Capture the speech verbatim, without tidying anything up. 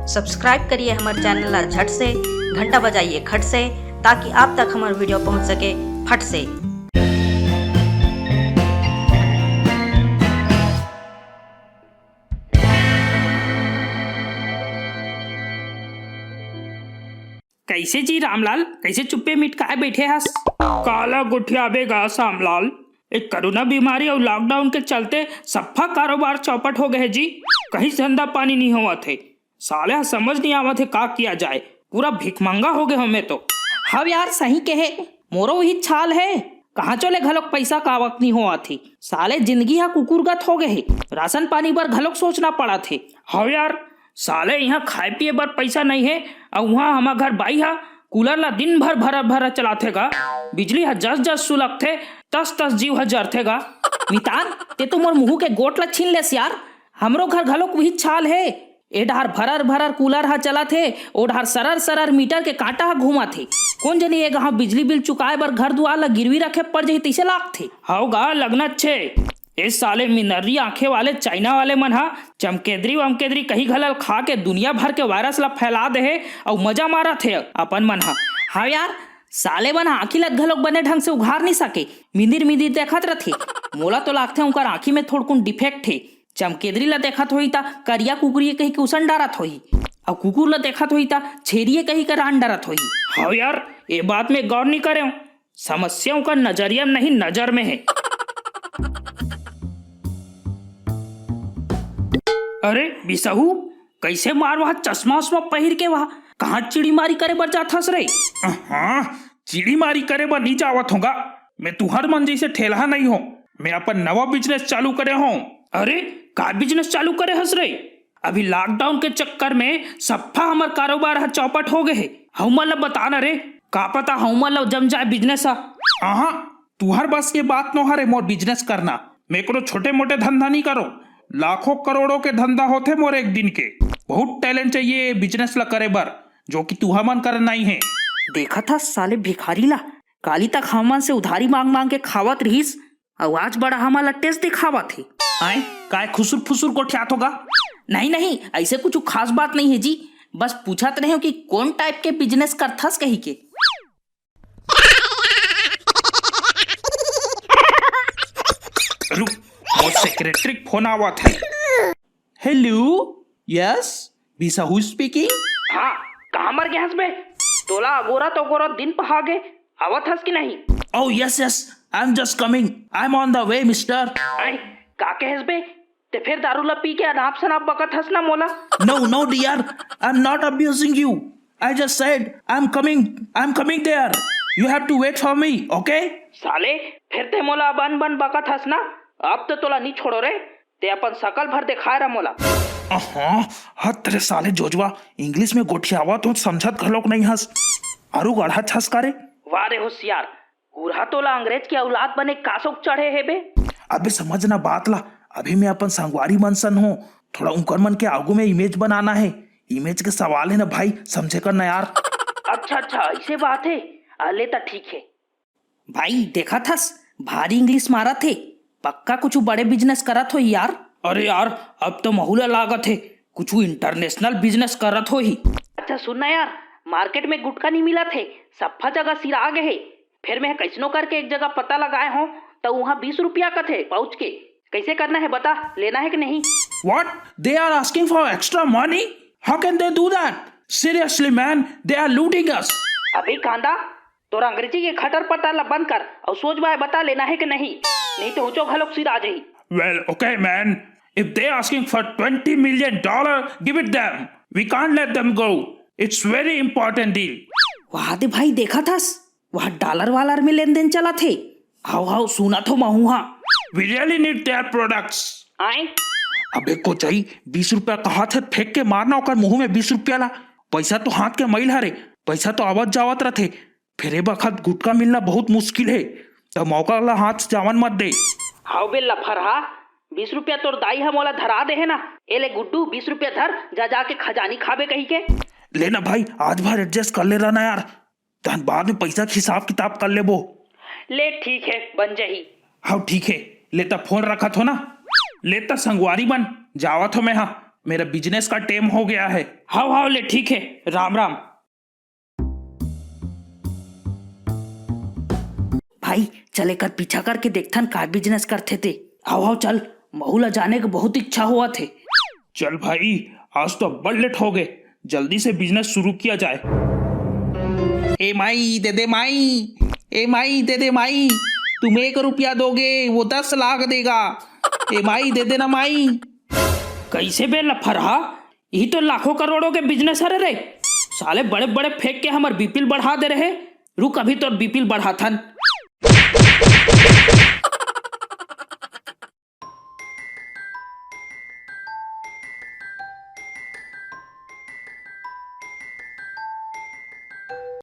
Subscribe करिए हमर channel ला झट से, घंटा बजाइए खट से, ताकि आप तक हमर वीडियो पहुंच सके फट से। कैसे जी रामलाल, कैसे चुप्पे मिटकाए बैठे हस? काला गोठियाबे गा श्यामलाल, एक कोरोना बीमारी अउ लॉकडाउन के चलते सफ्फा कारोबार चौपट हो गए जी। कहीं धंधा पानी नहीं होवत हे। साले ह समझ नहीं आवत हे का किया जाए, पूरा भिखमंगा हो गए हमें तो। हव यार, सही कहे, मोरो वही चाल है। कहाँ चले घलोक पैसा का आवक नहीं होवत हे। साले जिंदगी हा कुकुरगत हो गए हे, राशन पानी बर घलोक सोचना पड़त हे। हव यार, साले यहाँ खाए पिए बर पैसा नहीं है, अउ वहाँ हमार घर बाई हा कूलर ला दिन भर भरा भरा चलाथे गा। बिजली हा जस जस सुलगथे, तस तस जीव हा जरथे गा। मितान, ते तो मोर मुहू के गोट ला छीन लेस यार। हमरो घर घलोक उही चाल हे। ए डहार भरर भरर कूलर हा चलत हे, ओ डहार सरर सरर मीटर के कांटा हा घूमत हे। कोन जनी ए गांव बिजली बिल चुकाए बर घर दुआर ला गिरवी रखे पड़ जही तइसे लागथे। हव गा, लगना छे। ए साले मिनर्री आंखे वाले चाइना वाले मन हा चमकेदरी वमकेदरी कहीं घलल खा के दुनिया भर के वायरस ला फैला दे हे अउ मजा मारत हे अपन मन हा। हाँ यार, साले मन हा आंखी ला घलोक बने ढंग से उघार नहीं सके, मिंदिर मिंदिर देखत रथे। मोला तो लागथे उनकर आंखी में थोड़कुन डिफेक्ट हे। चमकेदरी ला देखत होही त करिया कुकरी कही के उसन डारत होही, अउ कुकुर ला देखत होही त छेरिए कही के रान डारत होही। हव यार, ए बात में गौर नहीं करे। समस्या उनका नजरिया में नहीं, नजर में है। अरे बिसहू, कैसे मार वहा चश्मा उश्मा पहिर के वहा कहाँ चिड़ी मारी करे बर जाथस रे? हाँ, चिड़ी मारी करे बर नहीं जावत हों गा। मैं तुहर मन जैसे ठेलहा नहीं हों। मैं अपन नवा बिजनेस चालू करे हों। अरे, का बिजनेस चालू करे हस रे? अभी लॉकडाउन के चक्कर में सफ्फा हमर कारोबार ह चौपट हो गए हे। हमन ला बता ना रे, का पता हमन ला जम जाए बिजनेस ह। आहा, तुहर बस के बात नो हरे मोर बिजनेस करना। मैं कोनो छोटे मोटे धंधा नहीं करो, लाखों करोड़ों के धंधा होथे मोर एक दिन के। बहुत टैलेंट चाहिए ये बिजनेस ला करे बर, जो कि तुहा मन कर नहीं है। देखत हस साले भिखारी ला, काली तक हमन से उधारी मांग मांग के खावत रहिस, अउ आज बड़ा हमन ला टेस्ट दिखावत हे। आए, काय खुसुर फुसुर गोठियात होगा? नहीं नहीं, ऐसे कुछ खास बात नहीं है जी, बस पूछत रहे हो कि कौन टाइप के बिजनेस करथस कही के। रुक, मोर सेक्रेटरी के फोन आवत हे। हेलो, यस, बिसाहू स्पीकिंग। हाँ, कहाँ मर गए हस बे? तोला अगोरा तो अगोरा दिन पहा गे, आवत हस कि नहीं? Oh yes yes, I am just coming, I am on the way, mister। आई, का कहेस बे? ते फिर दारू ला पी के अनाप शनाप बकत हस ना मोला। No no dear, I am not abusing you। I just said I am coming, I am coming there। You have to wait for me, okay? साले, फिर ते मोला बन बन बकत हस ना। अब तो तोला नी छोड़ो रे, ते अपन सकल भर दिखाए रह मोला। अहाँ, हत रे साले जोजवा, इंग्लिश में गोठियावा तो समझत घलोक नहीं हस। आरु गढ़ा छस का रे? वाह रे होशियार, उरहा तोला अंग्रेज के औलाद बने का शौक चढ़े हे बे? अबे समझ ना बात ला, अभी मैं अपन संगवारी मन सन हो, थोड़ा उनकर मन के आगू में इमेज बनाना है, इमेज के सवाल है ना भाई, समझे कर ना यार। अच्छा अच्छा, ऐसे बात है, अले त ठीक है। भाई देखत हस, भारी इंग्लिश मारत हे, पक्का कुछ बड़े बिजनेस करत होही यार। अरे यार, अब तो महू ला लागत हे कुछ इंटरनेशनल बिजनेस करत होही। अच्छा सुन ना यार, मार्केट में गुटखा नहीं मिलत हे, सफ्फा जगह सिरा गे हे। फिर मैं कैसनो करके एक जगह पता लगाए हों, त उहाँ बीस रुपया कथे पाउच के। कैसे करना है बता, लेना है कि नहीं? What? They are asking for extra money? How can they do that? Seriously man, they are looting us। अबे कांदा, तोरा अंग्रेजी के खटर पटर ला बंद कर अउ सोच बाय बता, लेना है कि नहीं, नहीं तो हुचो घलोक सिरा जाही। Well, okay man, if they asking for twenty million dollar, give it them। We can't let them go। It's very important deal। वाह दे भाई, देखत हस, वह डॉलर वालर में लेन देन चलत हे। हाव हाव, सुनत हो महू हा। We really need their products। आए? अबे कोचई, बीस रुपया कहाथे, फेंक के मारना ओकर मुंह में बीस रुपया ला। पैसा तो हाथ के मैल हरे, पैसा तो आवत जावत रथे, फेर ए बखत गुटखा मिलना बहुत मुश्किल हे, त मौका ला हाथ से जावन मत दे। हाव बे लफरहा, बीस रुपया तोर दाई ह मोला धरा दे हे ना, ए ले गुड्डू, बीस रुपया धर, जा जाके खजानी खाबे कही के। ले ना भाई, आज भर एडजस्ट कर ले रहना यार, धनबाद में पैसा के हिसाब किताब कर लेबो। ले ठीक है, बन जाही। हाँ ठीक है, लेता फोन रखत हो ना, लेता संगवारी बन, जावत हो मैं। हाँ मेरा बिजनेस का टाइम हो गया है। हाव हाव ले, ठीक है, राम राम। भाई, चल एकर पीछा करके देखथन का बिजनेस करथे ते। हाव हाव चल, महू ला जाने के बहुत इच्छा होवत हे। चल भाई, आज तो बड़ लेट हो गए, जल्दी से बिजनेस शुरू किया जाए। ए माई दे दे माई, ए माई दे दे माई, तुम एक रुपया दोगे वो दस लाख देगा। ए माई दे देना माई। कैसे बे लफरहा, यही तो लाखों करोड़ों के बिजनेस हरे रे। साले बड़े बड़े फेंक के हमर बीपीएल बढ़ा दे रहे। रुक, अभी तोर बीपीएल बढ़ाथन।